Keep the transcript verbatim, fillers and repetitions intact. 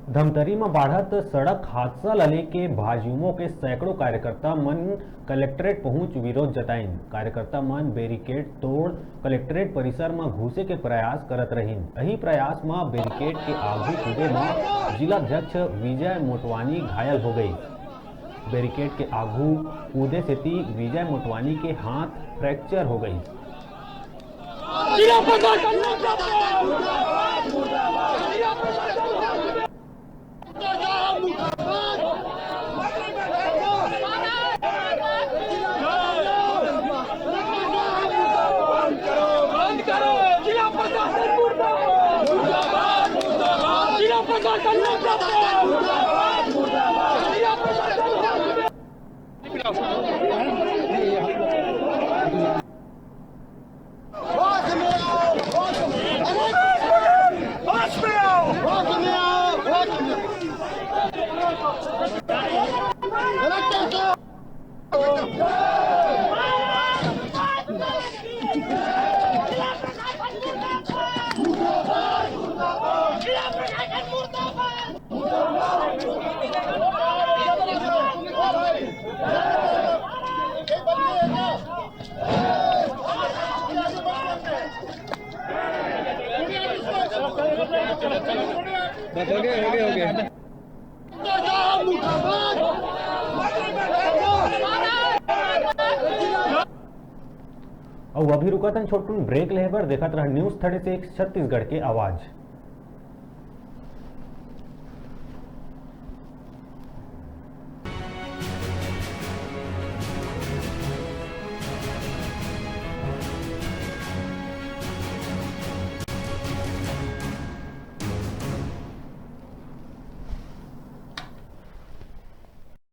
धमतरी म बाढ़त सड़क हादसा ल लेके भाजयुमो के सैकड़ों कार्यकर्ता मन कलेक्ट्रेट पहुंच विरोध जताइन। कार्यकर्ता मन बैरिकेड तोड़ कलेक्ट्रेट परिसर म घुसे के प्रयास करत रहिन। यही प्रयास म बैरिकेड के आगू कूदे म जिला अध्यक्ष विजय मोटवानी घायल हो गई। बैरिकेड के आगू कूदे सेती विजय मोटवानी के हाथ फ्रैक्चर हो गई। अउ अभी रुकत हन छोटकुन ब्रेक लेहे बर, देखत रह न्यूज़ थर्टी सिक्स छत्तीसगढ़ के आवाज़।